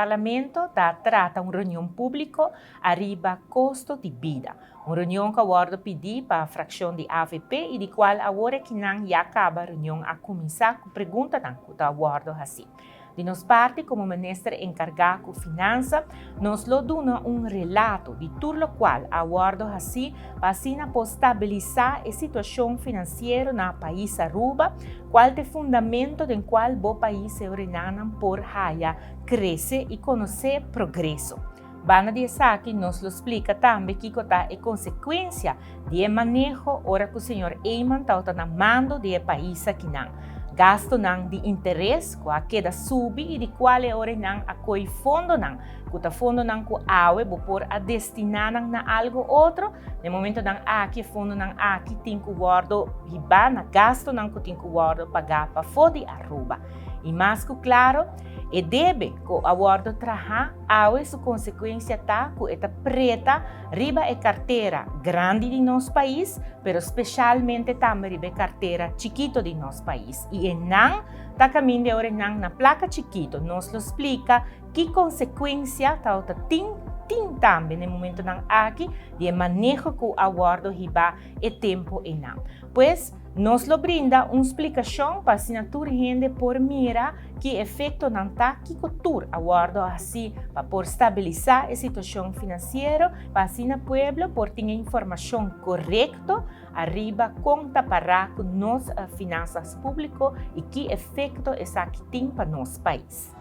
Parlamento ta trata un reunion publico ariba costo di bida. Un reunion cu a wordo pidi pa fraccion di avp y di cual awor ekinan ya caba reunion a cuminsa cu preguntanan cu ta wordo haci. Di nos parti como minister encarga cu finansa nos lo duna un relato di tur locual a wordo haci pa asina por stabilisa e situacion financiero na pais Aruba, cual ta e fundamento den cual bo pais Suriname por haya crece y conoce progreso. Banda di esaki nos lo splica tambe kico ta e consecuencia di e maneho ora cu señor Eman tawata na mando di e pais akinan. Gastonan di interes cu a keda subi y di cual e ora nan a coy fondonan cu ta fondonan cu awe bo por a destina nan na algo otro, na e momentonan aki e fondonan aki tin cu wordo hiba na gastonan cu tin cu wordo paga pafo di Aruba. Y mas cu claro, e debe cu a wordo traha awe su consecuencia ta cu e ta preta riba e cartera grandi di nos pais, pero specialmente tambe riba e cartera chikito di nos pais. Y e nan ta caminda e ora nan na placa chikito. Nos lo splica ki consecuencia ta tin tin tambe na e momentonan aki di e maneho cu a wordo hiba e tempo einan. Pues, nos lo brinda un splicacion pa asina tur hende por mira ki efectonan ta, kico tur a wordo haci pa por stabilisa e situacion financiero, pa asina pueblo por tin e informacion corecto ariba con ta para cu nos finanzas publico y ki efecto esaki tin pa nos pais.